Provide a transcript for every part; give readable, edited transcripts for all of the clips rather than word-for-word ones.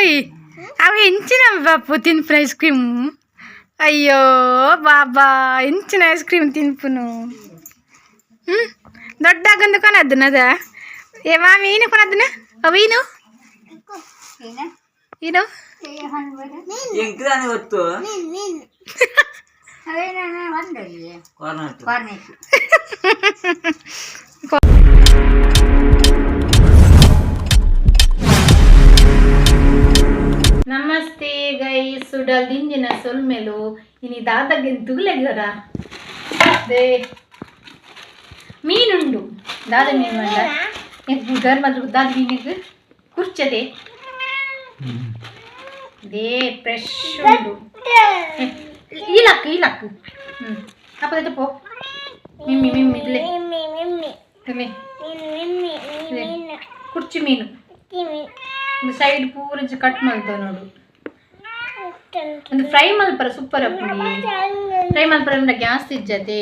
ಓಯ್, ಅವ ಎಂಚಿನ ಬಾಪು ತಿನ್ಪುನ ಐಸ್ ಕ್ರೀಮು? ಅಯ್ಯೋ ಬಾಬಾ, ಎಂಚಿನ ಐಸ್ ಕ್ರೀಮ್ ತಿನ್ಪುನು? ಹ್ಞೂ, ದೊಡ್ಡ ಆಗಂದು ಕೊನದ್ದನ ಅದ. ಏ ಮಾಮಿ, ಏನು ಕೊನದ್ದನ? ಅವ ಏನು ಏನು? ಎಂಕ್ದಾನೆ ಗೊತ್ತು. ಕಾರ್ನೆಟ್. ನಮಸ್ತೆ ಗೈ, ಸುಡಲ್ ದಿಂಜಿನ ಸೊಲ್ಮೆಲು. ಇನಿ ದಾದಾಗಿನ ತುಗುಲೆಗರ they ಮೀನುಂಡು. ದಾದ ಮೀನು ಮಂಡ ಗರ್ ಮಾತ್ರ ದಾದ ಮೀನಿಗೆ ಕುರ್ಚದೆ they fresh ಉಂಡು. ಈ ಲಕ್ ಈ ಲಕ್. ಹ್ಞೂ, ಅಪ್ಪ ಪೋ. ಮಿಮ್ಮಿ ಮಿಮ್ಮಿ ಇದ್ಲೆ ತಿನ್ನಿ. ಕುರ್ಚಿ ಮೀನು. ಒಂದು ಸೈಡ್ ಪೂರ ಕಟ್ ಮಲ್ತವ ನೋಡು. ಒಂದು ಫ್ರೈ ಮಲ್ಪರ ಸೂಪರ್ ಅಪ್ಪುಂಡಿ. ಫ್ರೈ ಮಲ್ಪರ ಅಂದ್ರೆ ಗ್ಯಾಸ್ ಇಜ್ಜತೆ.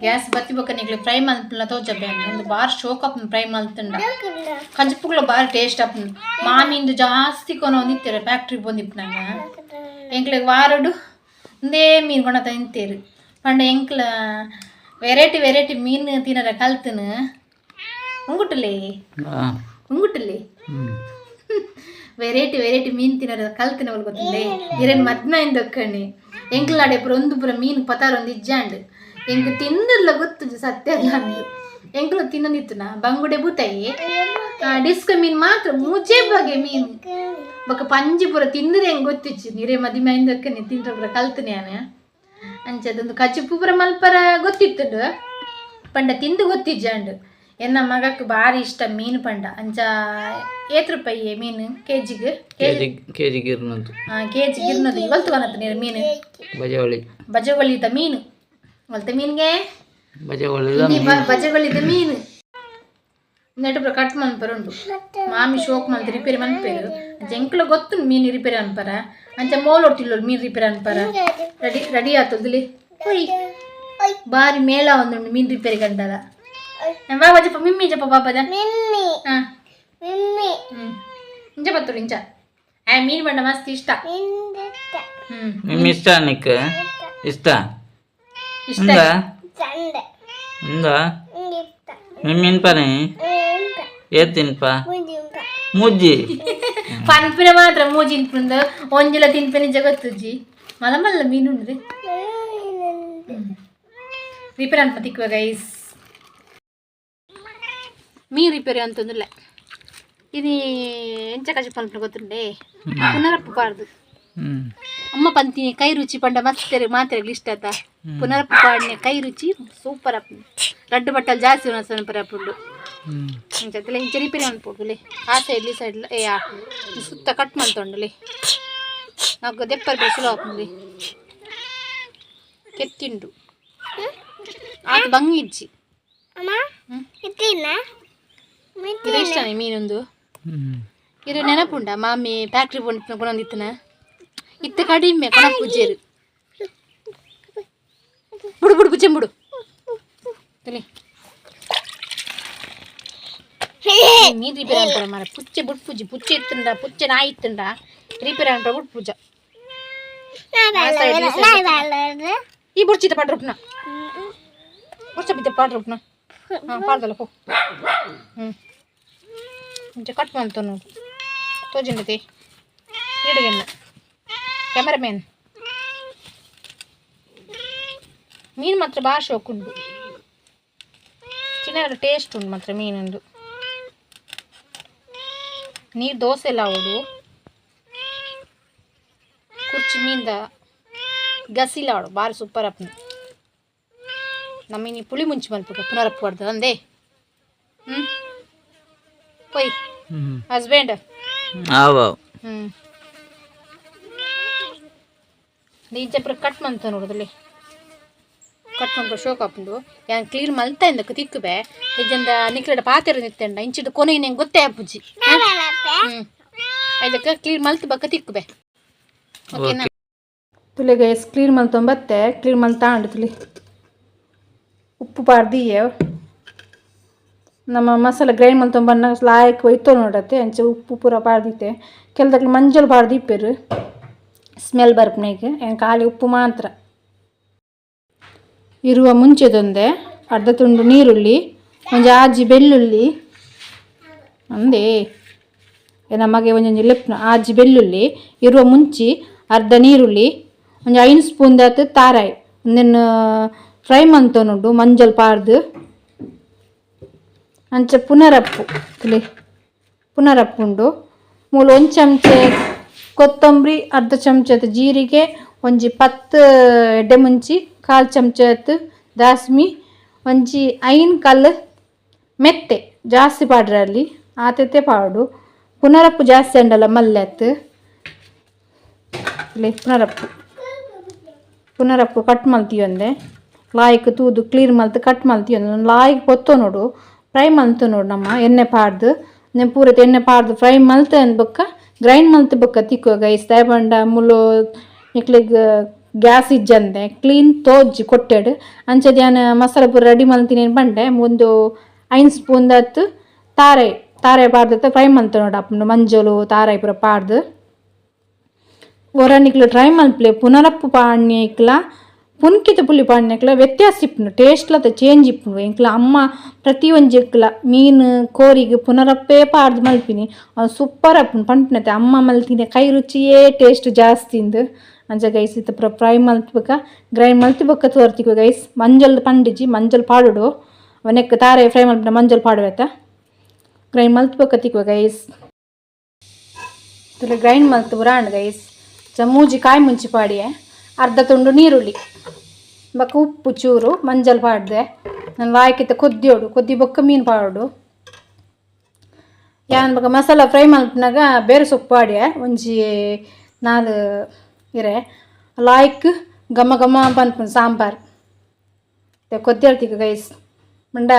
ಗ್ಯಾಸ್ ಬತ್ತಿ ಬೊಕ್ಕ ನಿಕ್ಲೆ ಫ್ರೈ ಮಲ್ಪಲ ತೋಜಬೆ. ಒಂದು ಬಾರ್ ಶೋಕ್ ಅಪ್ಪುಂಡು ಫ್ರೈ ಮಲ್ತುಂಡ. ಕಂಜಪುಗ್ಲ ಬಾರಿ ಟೇಸ್ಟ್ ಅಪ್ಪುಂಡು. ಮಾಮಿಂದು ಜಾಸ್ತಿ ಕೊನ ಒಂದಿತ್ತೆರ್ ಫ್ಯಾಕ್ಟ್ರಿ ಬಂದಿಪ್ಪುನಾಗ. ಎಂಕ್ಲೆಗ್ ವಾರಡು ಒಂದೇ ಮೀನು ಕೊಣ ತಿಂತೇರು. ಪಂಡ ಎಂಕ್ಲ ವೆರೈಟಿ ವೆರೈಟಿ ಮೀನು ತಿನ್ನರ ಕಲ್ತನು. ಉಂಗುಟ್ಟಲೆ ಉಂಗುಟ್ಟಲೆ. ವೆರೈಟಿ ವೆರೈಟಿ ಮೀನು ತಿನ್ನರ ಕಲ್ತಿನ ಅವ್ಲು ಗೊತ್ತುಂಡೆ. ಇರೇನು ಮದ್ನ ದೊಕ್ಕಣಿ ಎಂಕ್ಲಾಡೆ ಪೂರ ಒಂದು ಪೂರ ಮೀನು ಪತಾರ ಒಂದು ಇಜ್ಜಾಂಡ್. ಎಂಕ್ ತಿನ್ನಲ್ಲ ಗೊತ್ತುಜಿ ಸತ್ಯ ಅಲ್ಲ. ಎಂಕ್ಲು ತಿನ್ನೊಂದಿತ್ತುನ ಬಂಗುಡೆ, ಬೂತಾಯಿ, ಡಿಸ್ಕೋ ಮೀನು ಮಾತ್ರ. ಮೂಜೆ ಬಗೆ ಮೀನು ಬೊಕ ಪಂಜಿ ಪೂರ ತಿಂದ್ರೆ ಹೆಂಗ್ ಗೊತ್ತಿಚ್ಚು. ನೀರೇ ಮದಿಮೆ ದೊಕ್ಕನೆ ತಿಂದ್ರ ಪೂರ ಕಲ್ತನೆ ಯಾನ್. ಅಂಚ ಅದೊಂದು ಕಚಿಪ್ಪು ಪೂರ ಮಲ್ಪರ ಗೊತ್ತಿತ್ತುಂಡು, ಪಂಡ ತಿಂದು ಗೊತ್ತಿಜ್ಜಾಂಡ್. ಎನ್ನ ಮಗಕ್ಕೆ ಭಾರಿ ಇಷ್ಟ ಮೀನು ಪಂಡ. ಅಂಚ ಏತ್ ರೂಪಾಯಿ ಮೀನು ಕೆಜಿಗೆ? ಕೆಜಿ ಕೆಜಿ ಗಿರ್ನಂತು. ಕೆಜಿ ಗಿರ್ನದು. ಇವತ್ತು ಕೊನತ್ತು ನೀರು ಮೀನು? ಬಜವಳಿ. ಬಜಗೊಳಿದ ಮೀನು. ಒಲ್ತ ಮೀನ್ಗೆ? ಬಜವಳಿದ. ಈ ಬಜಗೊಳಿದ ಮೀನು ನೆಟ್ಟು ಪೂರ ಕಟ್ ಮನ್ಪರ ಉಂಟು. ಮಾಮಿ ಶೋಕ್ ಮಲ್ತ್ ರಿಪೇರಿ ಮನ್ಪೇರು. ಅಂಚ ಎಂಕ್ಲ ಗೊತ್ತು ಮೀನು ರಿಪೇರಿ ಅನ್ಪರ. ಅಂಚ ಮೋಲ್ ಒಟ್ಟಿಲ್ಲ ಮೀನು ರಿಪೇರಿ ಅನ್ಪರ. Ready ready ಆತದಲ್ಲಿ. ಓಯ್, ಬಾರಿ ಮೇಳ ಒಂದುಂಡು ಮೀನು ರಿಪೇರಿ ಕಂಡಲ. ಬಾಬಾ ಜಪ್ಪ ಮಿಮ್ಮಿ ಜಪ್ಪ ಬಾಬಾಜ. ಹಾ ಹ್ಮ್, ಇಂಚ ಬತ್ತುಡು ಇಂಚ. ಆ ಮೀನು ಬಣ್ಣ ಮಸ್ತ್ ಇಷ್ಟ. ಹ್ಮ್. ನಿಮ್ಮ ಇಷ್ಟ ನಿಕ್ ಇಷ್ಟ? ಇಷ್ಟ. ఉందా ఉందా? మిమ్మిన్పని ఏ ತಿನ್ಪ ಮುಜ್ಜಿ. ಪನ್ಪಿನ ಮಾತ್ರ ಮೂಜಿ ತಿನ್ಪುಂದು. ಒಂಜಿಲ ತಿನ್ಪೆ ನಿಜ ಗೊತ್ತುಜ್ಜಿ. ಮಲ್ಲ ಮಲ್ಲ ಮೀನು ಉಂಡ್ರಿ. ರಿಪೇರ್ ಅಂತ ತಿಕ್ಕುವ ಗೈಸ್. ಮೀನು ರಿಪೇರಿ ಅಂತಂದಿಲ್ಲ. ಇದು ಎಂಚ ಕಜಿ ಪನ್ಪಿನ ಗೊತ್ತುಂಡೆ? ಪುನರಪ್ಪು ಪಾಡ್ದು. ಅಮ್ಮ ಪಂತೀನಿ ಕೈ ರುಚಿ ಪಂಡ ಮಸ್ತ್ ಮಾತ್ರೆಗಳು ಇಷ್ಟ ಆತ. ಪುನರಪ್ಪು ಪಾಡನೆ ಕೈ ರುಚಿ ಸೂಪರ್ ಅಪ್ಪ. ರಡ್ಡು ಬಟ್ಟಲ್ ಜಾಸ್ತಿ ಪರಪ್ಪುಂಡು. ಇಂಚ ಇಂಚ ರಿಪೇರಿ ಅನ್ಪೋಡುಲೆ. ಆ ಸೈಡ್ ಈ ಸೈಡ್ ಏ ಆ ಸುತ್ತ ಕಟ್ ಮಲ್ತೊಂಡಲೆ. నాకు ದೆಪ್ಪರ್ ಬೆಸಲು ಹಾಕುಂಡಿ ಕೆತ್ತಿಂಡು ಆತ ಬಂಗ್ ಇಜ್ಜಿ. ಇದು ಇಷ್ಟನೇ ಮೀನೊಂದು. ಇದು ನೆನಪುಂಡ ಮಾಮಿ ಫ್ಯಾಕ್ಟ್ರಿ ಕೊನೊಂದಿತ್ತನ? ಇತ್ತ ಕಡಿಮೆ ಕೊಣ ಪೂಜೆರು. ಬುಡು ಬುಡು ಪೂಜೆ ಬುಡು. ತಲೆ ಮೀನು ರಿಪೇರಿ ಅಂತಾರ ಮಾರ. ಪುಚ್ಚೆ ಬುಡ್ ಪೂಜೆ ಪುಚ್ಚೆ ಇತ್ತುಂಡ, ಪುಚ್ಚೆ ನಾಯಿ ಇತ್ತುಂಡ ರಿಪೇರಿ ಅಂಟ ಬುಡ್ ಪೂಜ. ಆ side, ಈ side. ಈ ಬುಡ್ಚಿತ ಪಾಡ್ರಪ್ನ ಬುಡ್ಚ ಬಿದ್ದ ಪಾಡ್ರಪ್ನ. ಹಾಂ, ಪಾಡ್ದಲ್ಲ ಪೋ. ಹ್ಞೂ, ಇಂಚ ಕಟ್ ಮಾಡ್ತಾವ ನೋಡು. ತೋಜಿಂಡತಿ ಇಡುಗೆಣ್ಣ ಕ್ಯಾಮರಾಮ್ಯಾನ್. ಮೀನು ಮಾತ್ರ ಭಾಳ ಶೋಕ್ ಉಂಟು. ಚಿನ್ನ ಟೇಸ್ಟ್ ಉಂಟು ಮಾತ್ರ ಮೀನೊಂದು. ನೀರು ದೋಸೆ ಎಲ್ಲ ಅವಡು. ಕುರ್ಚಿ ಮೀನ್ದ ಗಸಿಲ ಅವಡು ಭಾರಿ ಸೂಪರ್ ಅಪ್ಪನ. ನಮ್ಮ ಪುಳಿ ಮುಂಚಿ ಮಲ್ಪುಗ ಪುನರಪ್ಪು ಪಡ್ದು ಅಂದೇ. ಹ್ಞೂ, ಪೊಯ್ ಹಸ್ಬೆಂಡ್. ಆವ. ಹ್ಞೂ, ಇಂಚ ಕಟ್ ಮಂತ ನೋಡುದಲ್ಲಿ. ಕಟ್ ಮನ್ಪ ಶೋಕ್ ಆಪುಂಡು. ಯಾನ್ ಕ್ಲೀನ್ ಮಲ್ತ ಇಂದಕ್ಕೆ ತಿಕ್ಕುಬೆ. ಇಜ್ಜಂದ ನಿಕ್ಲೆಡ ಪಾತೆರ ನಿತ್ತಂಡ ಇಂಚಿಡ್ ಕೊನೆ ನಂಗೆ ಗೊತ್ತೇ ಆಪುಜಿ. ಹ್ಞೂ, ಇದಕ್ಕೆ ಕ್ಲೀನ್ ಮಲ್ತ್ ಬಕ್ಕ ತಿಕ್ಕುಬೆ, ಓಕೆನಾ? ತುಲೆ ಗೈಸ್, ಕ್ಲೀನ್ ಮಲ್ತೊಂಬತ್ತೆ. ಕ್ಲೀನ್ ಮಲ್ತಾಂಡು ತುಲಿ. ಉಪ್ಪು ಪಾಡ್ದಿಯೆ. ನಮ್ಮ ಮಸಾಲೆ ಗ್ರೈಂಡ್ ಮಲ್ತೊಂದು ಬಣ್ಣ ಲಾಯಕ್ ಒಯ್ತೊ ನೋಡತ್ತೆ ಅಂಚೆ ಉಪ್ಪು ಪೂರ ಪಾಡ್ದಿತ್ತೆ ಕೆಲದಕ್ಲು ಮಂಜಲ್ ಪಾಡ್ದಿಪ್ಪೆರು ಸ್ಮೆಲ್ ಬರ್ಪುನೆಗ್ ಖಾಲಿ ಉಪ್ಪು ಮಾತ್ರ. ಇರುವ ಮುಂಚೆದೊಂದೆ ಅರ್ಧ ತುಂಡು ನೀರುಳ್ಳಿ, ಒಂಜಿ ಆಜಿ ಬೆಳ್ಳುಳ್ಳಿ ಅಂದೇ ನಮಗೆ ಒಂಜೊಂಜಿ ಲೆಪ್ಪುನ ಆಜಿ ಬೆಳ್ಳುಳ್ಳಿ, ಇರುವ ಮುಂಚಿ, ಅರ್ಧ ನೀರುಳ್ಳಿ, ಒಂಜಿ 5 ಸ್ಪೂನ್ ದಾತ್ ತಾರಾಯಿ. ಉಂದೆನ್ ಫ್ರೈ ಮಂತೊನುಂಡು ಮಂಜಲ್ ಪಾಡ್ದು. ಅಂಚ ಪುನರಪ್ಪು ತುಲೆ ಪುನರಪ್ಪು ಉಂಡು. ಮೂಲು ಒಂಜಿ ಚಮಚೆ ಕೊತ್ತಂಬರಿ, ಅರ್ಧ ಚಮಚದ ಜೀರಿಗೆ, ಒಂಜಿ 10 ಎಡ್ಡೆ ಮುಂಚಿ, ಕಾಲು ಚಮಚ ದಾಸ್ಮಿ, ಒಂಜಿ 5 ಕಲ್ಲು ಮೆತ್ತೆ. ಜಾಸ್ತಿ ಪಾಡ್ರಲ್ಲಿ ಆತೆತೆ ಪಾಡು. ಪುನರಪ್ಪು ಜಾಸ್ತಿ ಅಂಡಲ ಮಲ್ಲೆತ್ತು. ಇಲ್ಲಿ ಪುನರಪ್ಪು ಪುನರಪ್ಪು ಕಟ್ ಮಲ್ತಿಯೊಂದೆ ಲಾಯ್ಕ್ ತೂದು ಕ್ಲೀನ್ ಮಲ್ತು ಕಟ್ ಮಲ್ತಿಯೊಂದೆ ಲಾಯ್ಕ್ ಪೊತ್ತೊ ನೋಡು. ಫ್ರೈ ಮಲ್ತು ನೋಡು. ನಮ್ಮ ಎಣ್ಣೆ ಪಾಡ್ದು ಪೂರ ಎಣ್ಣೆ ಪಾಡ್ದು ಫ್ರೈ ಮಲ್ತು ಅಂದ್ ಬೊಕ್ಕ ಗ್ರೈಂಡ್ ಮಲ್ತು ಬೊಕ್ಕ ತಿಕ್ಕುವ ಗೈಸ್. ದಾಯೆ ಮುಲು ನಿಕ್ಲೆಗ್ ಗ್ಯಾಸ್ ಇಜ್ಜಂದೆ ಕ್ಲೀನ್ ತೋಜಿ ಕೊಟ್ಟೆಡ್. ಅಂಚ ಯಾನ್ ಮಸಾಲೆ ಪೂರ ರೆಡಿ ಮಲ್ತಿನೇನು ಪಂಡೆ. ಒಂದು 5 ಸ್ಪೂನ್ ದತ್ತು ತಾರಾಯಿ ತಾರಾಯಿ ಪಾಡ್ದು ಫ್ರೈ ಮಲ್ತು ನೋಡು ಅಪ್ಪುಂಡು. ಮಂಜೊಲು ತಾರಾಯಿ ಪೂರ ಪಾಡ್ದು ಒರ ನಿಕ್ಲು ಟ್ರೈ ಮಲ್ಪುಲೆ. ಪುನರಪ್ಪು ಪಾಡ್ನೆಕ್ಲ ಪುನ್ಕಿತ ಪುಳಿ ಪಾಡ್ನೆಕ್ಲ ವ್ಯತ್ಯಾಸ ಇಪ್ಪುಂಡು, ಟೇಸ್ಟ್ಲತ ಚೇಂಜ್ ಇಪ್ಪುಂಡು. ಎಂಕ್ಲ ಅಮ್ಮ ಪ್ರತಿಯೊಂಜೆಕ್ಲ ಮೀನು ಕೋರಿಗೆ ಪುನರಪ್ಪೇ ಪಾಡ್ದು ಮಲ್ಪಿನಿ. ಅವು ಸೂಪರ್ ಆಪುಂಡು ಪನ್ಪಿನತೆ. ಅಮ್ಮ ಮಲ್ತಿನ ಕೈ ರುಚಿಯೇ ಟೇಸ್ಟ್ ಜಾಸ್ತಿ ಇಂದು. ಅಂಚ ಗೈಸ್, ಇತ್ತೆ ಪೂರ ಫ್ರೈ ಮಲ್ತ್ ಬೊಕ ಗ್ರೈಂಡ್ ಮಲ್ತ್ ಬೊಕ್ಕ ತೋರ್ತಿಕ ಗೈಸ್. ಮಂಜಲ್ ಪಂಡಿಜಿ, ಮಂಜಲ್ ಪಾಡೊಡು. ಅವನೆಕ್ ತಾರೆ ಫ್ರೈ ಮಲ್ಪುನ ಮಂಜಲ್ ಪಾಡುವೆತ. ಗ್ರೈಂಡ್ ಮಲ್ತ್ ಬೊಕ್ಕ ತಿಕ್ಕುವ ಗೈಸ್. ತುಲೆ ಗ್ರೈಂಡ್ ಮಲ್ತ್ ಪೂರ ಗೈಸ್. ಮೂಜಿ ಕಾಯಿ ಮುಂಚಿ ಪಾಡಿಯೆ, ಅರ್ಧ ತುಂಡು ನೀರುಳ್ಳಿ, ಬೊಕ್ಕ ಉಪ್ಪು ಚೂರು ಮಂಜಲ್ ಪಾಡ್ದೆ. ನಾನು ಲಾಯ್ಕಿತ್ತ ಕೊದ್ದಿಯೋಡು ಕೊದ್ದಿ ಬೊಕ್ಕ ಮೀನು ಪಾಡೋಡು. ಯಾನ್ ಬೊಕ್ಕ ಮಸಾಲ ಫ್ರೈ ಮಲ್ಪುನಗ ಬೇರೆ ಸೊಪ್ಪು ಪಾಡ್ಯೆ, ಒಂಜಿ ನಾಲ್ ಇರೆ. ಲಾಯ್ಕ್ ಘಮ ಘಮ ಪನ್ಪುಂಡು ಸಾಂಬಾರ್. ಕೊದ್ದಿಯರ್ತಿಕ ಗೈಸ್. ಮಂಡ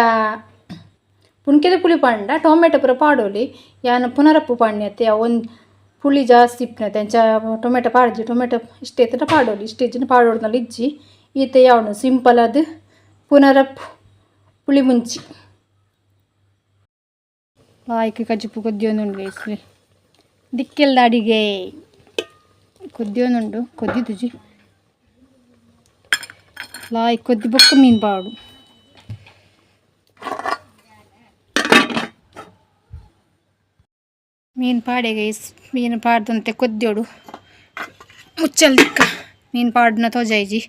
ಪುನ್ಕೆದ ಪುಳಿ ಪಾಂಡ ಟೊಮೆಟೊ ಪೂರ ಪಾಡೊಲಿ. ಯಾನ್ ಪುನರಪ್ಪು ಪಾಡ್ನೆ ಒಂದು ಪುಳಿ ಜಾಸ್ತಿ ಇಪ್ಪುನತೆ. ಅಂಚ ಟೊಮೆಟೊ ಪಾಡ್ಜಿ. ಟೊಮೆಟೊ ಇಷ್ಟ ಇತ್ತಂಡ ಪಾಡೊಲಿ, ಇಷ್ಟ ಇಜ್ಜಿಂಡ ಪಾಡೊಡ್ನಲ್ಲ ಇಜ್ಜಿ. ಈತೆ ಯಾವನು ಸಿಂಪಲ್ ಅದು ಪುನರಪ್ಪು ಪುಳಿ ಮುಂಚಿ. ಲಾಯ್ಕ್ ಕಜಿಪು ಕೊದ್ದಿಯೊಂದುಂಡು ಗೈಸ್. ದಿಕ್ಕೆಲ್ದ ಅಡಿಗೆ ಕೊದ್ದಿಯೊಂದುಂಡು. ಕೊದ್ದಿದುಜಿ, ಲಾಯ್ಕ್ ಕೊದ್ದಿ ಬೊಕ್ಕ ಮೀನು ಪಾಡು. ಮೀನು ಪಾಡೆ ಗೈಸ್. ಮೀನು ಪಾಡ್ದಂತೆ ಕೊದ್ದಿಯೋಡು ಮುಚ್ಚಲ್ ದಿಕ್ಕ. ಮೀನು ಪಾಡುನ ತೋಜಾಯ್ಜಿ.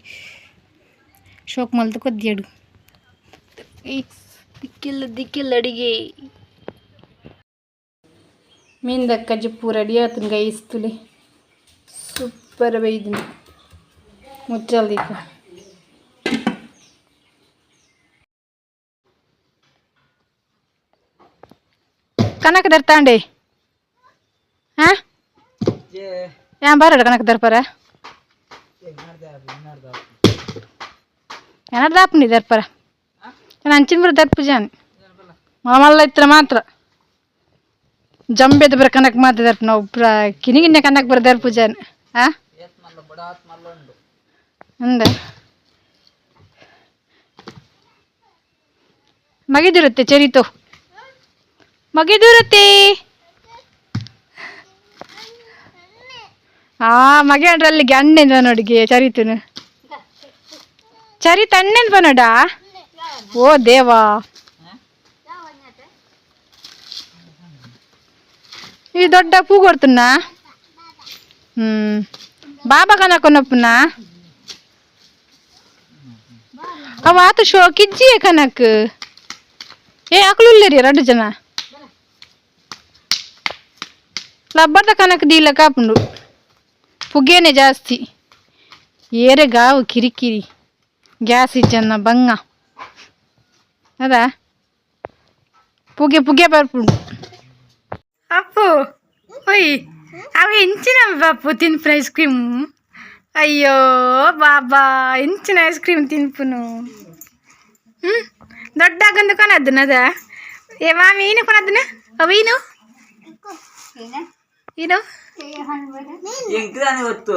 ಶೋಕ್ ಮಲ್ತು ಕೊದ್ದಿಯಡು. ದಿಕ್ಕಿಲ್ಲ ದಿಕ್ಕಿಲ್ಲ ಅಡಿಗೆ. ಮೀನ್ದ ಕಜಿಪು ರೆಡಿ ಆತುಂಡು ಗೈಸ್. ತುಲೆ ಸೂಪರ್ ಬೈದಿನಿ. ಮುಚ್ಚಲ್ ದಿಕ್ಕ. ಕನಕ ದರ್ತಾಂಡೆ ಹಾಂ ಯಾನ್ ಬರಡ ಕನಕ ದರ್ಪರ ಏನಾರು ದಾಪುಂಡಿ ದರ್ಪರ. ನಾನು ಅಂಚಿನ ಬರ ದರ್ಪು ಜಾನ್ ಮಲ್ಲ ಇತ್ರ ಮಾತ್ರ ಜಂಬೆದ ಬರ ಕನಕ್ ಮಾತ್ರ ದರ್ಪು. ನಾವು ಕಿನಿಗಿನ್ನೆ ಕನಕ್ ಬರ ದರ್ಪು ಜಾನ್. ಆ ಅಂದ ಮಗಿದಿರುತ್ತೆ ಚರಿತು ಮಗಿದಿರುತ್ತೆ. ಆ ಮಗೆ ಅಲ್ಲಿಗೆ ಅಣ್ಣೆಂದ ನೋಡಿಗೆ ಚರಿತನು ಚರಿತ ಅಣ್ಣೆಂದ ಬನ್ನಡ. ಓ ದೇವಾ, ಈ ದೊಡ್ಡ ಪೂ ಕೊಡ್తున్నా. ಬಾಬಾ ಕನಕೊನಪ್ಪನ ಅವ ಆತ ಶೋಕಿಜ್ಜಿಯೇ ಕನಕ್. ಏ ಅಕ್ಲು ಎರಡು ಜನ ಲಬ್ಬರ್ದ ಕನಕ್ ದೀಲ ಕಾಪುಂಡು. ಪುಗೆನೆ ಜಾಸ್ತಿ ಏರೆ ಗಾವು ಕಿರಿಕಿರಿ. ಗ್ಯಾಸ್ ಇಜ್ಜನ್ನ ಬಂಗ ಅದಾ ಪುಗೆ ಪುಗೆ ಬರ್ಪುಂಡು. ಅಪ್ಪು ಓಯ್, ಅವ ಎಂಚಿನ ಬಾಪು ತಿನ್ಪುನ ಐಸ್ ಕ್ರೀಮು? ಅಯ್ಯೋ ಬಾಬಾ, ಎಂಚಿನ ಐಸ್ ಕ್ರೀಮ್ ತಿನ್ಪುನು? ಹ್ಞೂ ದೊಡ್ಡ ಆಗಂದು ಕೊನದ್ದನ ಅದ. ಏ ಮಾಮಿ, ಏನು ಕೊನದ್ದನ? ಅವ ಏನು ಏನು? ಎಂಕ್ದಾನೆ ಗೊತ್ತು.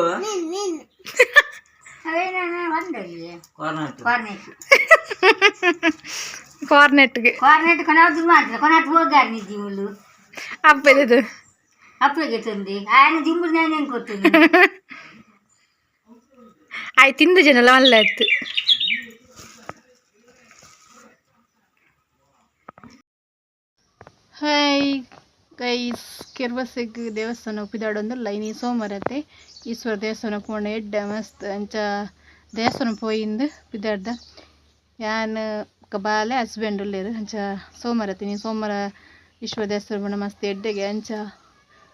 ಕಾರ್ನೆಟ್ಗೆ ಕಾರ್ನೆಟ್ ಕೊನಾದು ಮಾತ್ರ ಕೊನಾಟ್ ಹೋಗಾರ ನಿಜ್ಜಿ ಮುಳ್ಳು. ಅಪ್ಪದು. ಅಪ್ಪಗೆ ತಂದೆ ಆಯನ ಜಿಂಬುಲ್ ನಾನು ಹೆಂಗೆ ಕೊಡ್ತೀನಿ? ಆಯ್ ತಿಂದು ಜನಲ್ಲ ಮಲ್ಲ ಆಯ್ತು. ಹಾಯ್ ಗೈಸ್, ಕೆರ್ವಸೆಗ್ ದೇವಸ್ಥಾನ ಪಿದಾಡೊಂದು ಲೈನ್ ಸೋಮವಾರತೆ ಈಶ್ವರ ದೇವಸ್ಥಾನ ಪೋಣ ಎಡ್ಡೆ ಮಸ್ತ್. ಅಂಚ ದೇವಸ್ಥಾನ ಪೋಯಿಂದು ಪಿದಾಡ್ದ. ಯಾನ್ ಬೊಕ್ಕ ಬಾಲೆ ಹಸ್ಬೆಂಡ್ ಉಲ್ಲೆರ್. ಅಂಚ ಸೋಮವಾರತೆ ನೀ ಸೋಮವಾರ ಈಶ್ವರ ದೇವಸ್ಥಾನ ಪೋಂಡ ಮಸ್ತ್ ಎಡ್ಡೆಗೆ. ಅಂಚ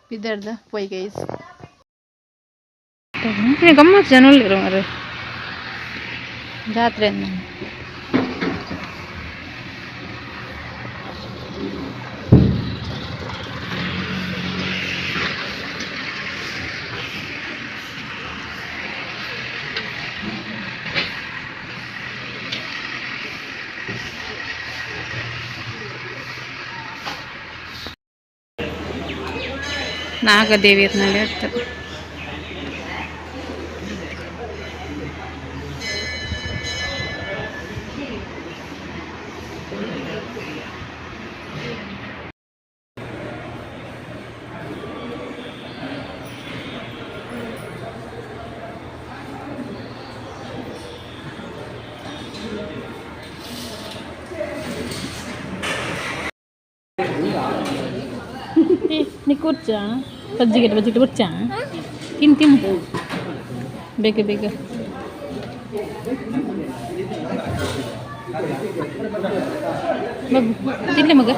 ಪಿದಾಡ್ದ ಪೋಯ್ ಗೈಸ್. ಗಮ್ಮತ್ ಜನ ಉಲ್ಲೆರ್ ಮಾರ್ರೆ ಜಾತ್ರೆ. ನಾಗದೇವಿಯರ್ನಲ್ಲಿ ಇರ್ತದೆ. ನೀ ಕೂರ್ಚಾ ಬಜ್ಜಿಗೆ ಬಜ್ಜಿಗೆ ಕೂರ್ಚಾ. ತಿನ್ನು ತಿನ್ನು, ಬೇಗ ಬೇಗ. ಬಾಬು ತಿನ್ಲಿ ಮಗ.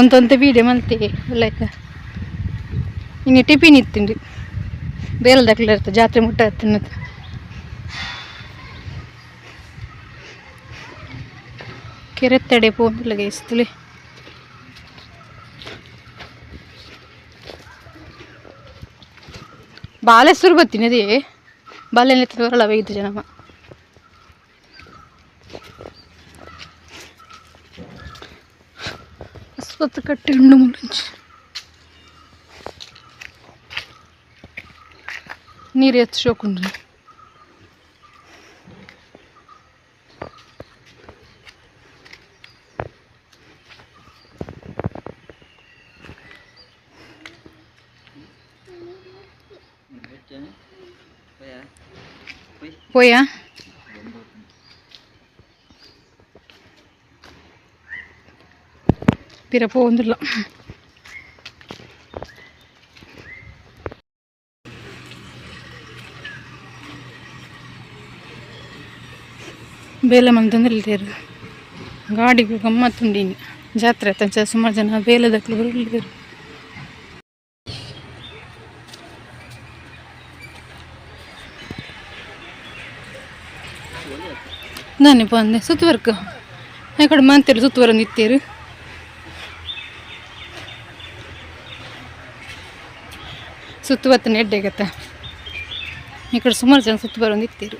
ಒಂತೊಂತೆ ವೀಡಿಯೋ ಮಲ್ತೆ ಲೈಕ್ ಇನ್ನು ಟಿಫಿನ್ ಇತ್ತಿಂಡಿ ಬೇಲದಕ್ಲೆ ಇರ್ತದೆ ಜಾತ್ರೆ ಮುಟ್ಟ ತಿನ್ನದು. ಕೆರೆತ್ತಡೆ ಪೋಂದಿಲ್ಲ ಗೈಸ್ತಲೆ. ಬಾಲೆ ಸುರು ಬತ್ತೀನಿ ಅದೇ ಬಾಲೆ ಬರಲ್ಲ ಬೈದು ಜನಮ್ಮ. ಅಸ್ವತ್ತು ಕಟ್ಟಿ ಉಂಡು ಮುಳುಂಚಿ ನೀರು ಎತ್ತು ಶೋಕುಂಡು. ಪೋಯಾ ಪಿರ ಪೋವೊಂದುಲ್ಲ. ಬೇಲೆ ಮಂತಂದ್ರೆ ಗಾಡಿಗೆ ಗಮ್ಮತ್ತುಂಡಿನಿ. ಜಾತ್ರೆ ಆತಂಚ ಸುಮಾರು ಜನ ಬೇಲೆದಕ್ಲು ಬರುಲ್ಲೇರು. ನಾನೇ ಬಂದೆ ಸುತ್ತುವರ್ಕ ಆ ಕಡೆ ಮಾಂತೇರು ಸುತ್ತುವರ ನಿತ್ತೇರು. ಸುತ್ತುವತ್ತನ ಎಡ್ಡೆಗತ್ತ ಈ ಕಡೆ ಸುಮಾರು ಜನ ಸುತ್ತು ಬರೋದು ನಿತ್ತೇರು.